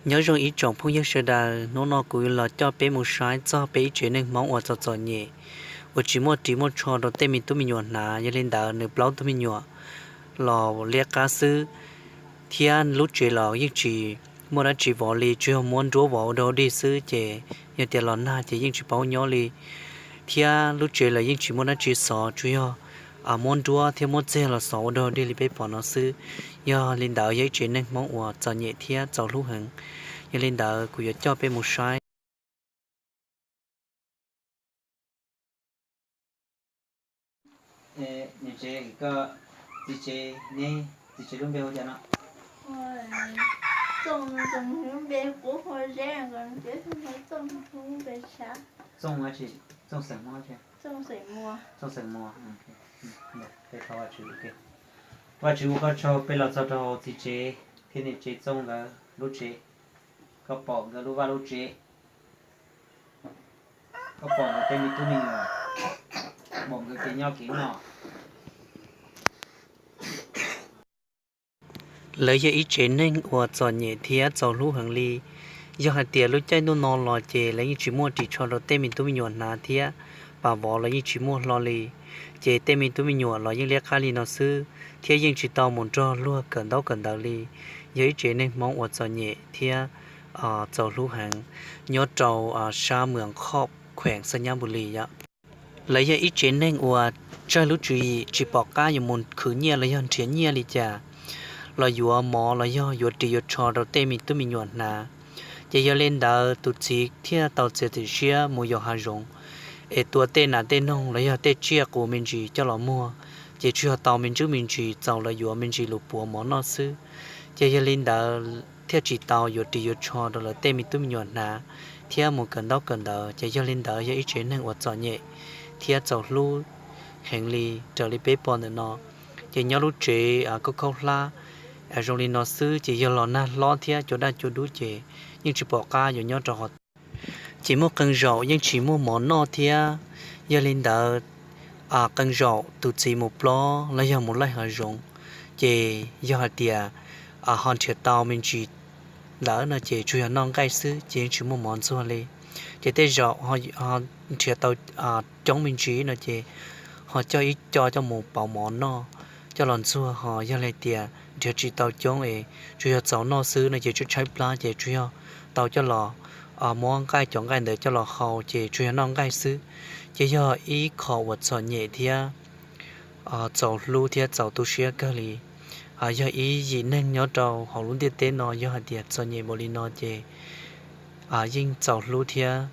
Nyob zoo ib tsoom phooj ywg sawv daws, hnub no kuv los coj peb mus saib txog peb ib tsev neeg Hmoob uas txom txom nyem, uas tsis muaj ris muaj tsho rau tej me tub me nyuam hnav. Yog li ntawd nws plaub tug me nyuam los liab qab xwb, thiab lub tsev los yeej tsis muaj dab tsi vov li, tsuas yog muab nruab vov ua dog dig xwb, ces yog tias los nag ces yeej tsis paub nyob li, thiab lub tsev los yeej tsis muaj dab tsi xov, tsuas yog muab nruab thiab muab txiag los xov ua dog dig li peb pom no xwb. Yog li ntawd yog ib tsev neeg Hmoob uas txom nyem thiab txaus hlub heev. Yog li ntawd kuv yuav coj peb mus saib. Txiv tsev, txiv tsev lub npe hu cas no? Txooj xeem Muas. Vajtswv ua koj tsaug, peb los txog rau hauv txiv tsev thiab niam tsev Txooj lawv lub tsev. Koj pom nkawd lub vaj lub tsev, koj pom nkawd tej me tub me nyuam, pom nkawd kev nyob kev noj. Lawv yog ib tsev neeg uas txom nyem thiab txaus hlub heev li. Yog hais tias lub caij ntuj no los ces lawv yeej tsis muaj ris tsho rau tej me tub me nyuam hnav thiab pas vov los yeej tsis muaj hlo li. Ces tej me tub me nyuam los yeej liab qab li no xwb, thiab yeej tsis tau mus nrog luag kawm ntaub kawm ntawv li. Yog ib tsev neeg Hmoob uas txom nyem thiab txaus hlub heev, nyob rau sab Mws Khoj, kheem Xab Nyab Npus Lis yom. Lawv yog ib tsev neeg uas tsawg lub tswv yim tsis pom qab yuav mus khwv nyiaj los yog nrhiav nyiaj li cas los yuav mov los yog yuav ris yuav tsho rau tej me tub me nyuam hnav. Ces yog li ntawd tus txiv thiaj tau txiav txim siab mus yos hav zoov, es tua tej nas tej noog los yog tej tsiaj qus me ntsis coj los muag, ces tsuas yog tau me ntsis me ntsis txaus lawv yuav me ntsis lus puav mov noj xwb. Ces yog li ntawd thiaj tsis tau yuav ris yuav tsho rau lawv tej me tub me nyuam hnav thiab mus kawm ntaub kawm ntawv. Ces yog li ntawd yog ib tsev neeg uas txom nyem thiab txaus hlub heev li raws li peb pom ntawm no. Ces nyob lub tsev khaub khaub hlab zoo li no xwb, ces yog los nag hlob thiab cua daj cua dub ces yeej tsis pom qab yuav nyob rau hov. Ces muaj qee zaum yeej tsis muaj mov noj thiab. Yog li ntawd qee zaum tus txiv mus plob los yog mus laij hav zoov, ces yog hais tias ho nrhiav tau me ntsis lawm no ces tsuas yog noj nqaij xwb ces yeej tsis muaj mov ntxuag li. Ces tej zaum nrhiav tau coob me ntsis no ces ho coj ib co coj mus pauv mov noj, coj los ntxuag. Ho yog li tias nrhiav tsis tau coob es tsuas yog txaus noj xwb no ces tshaib tshaib plab ces tsuas yog tau coj los muab nqaij cov nqaij ntawd coj los hau ces tsuas yog noj nqaij xwb. Ces yog ib qho uas txom nyem thiab txaus hlub thiab txaus tu siab kawg li. Yog ib yim neeg nyob rau hauv lub ntiaj teb no yog hais tias txom nyem npaum li no ces yeej txaus hlub thiab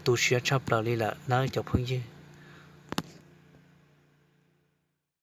tu siab tshaj plaws li lawm nawb cov phooj ywg.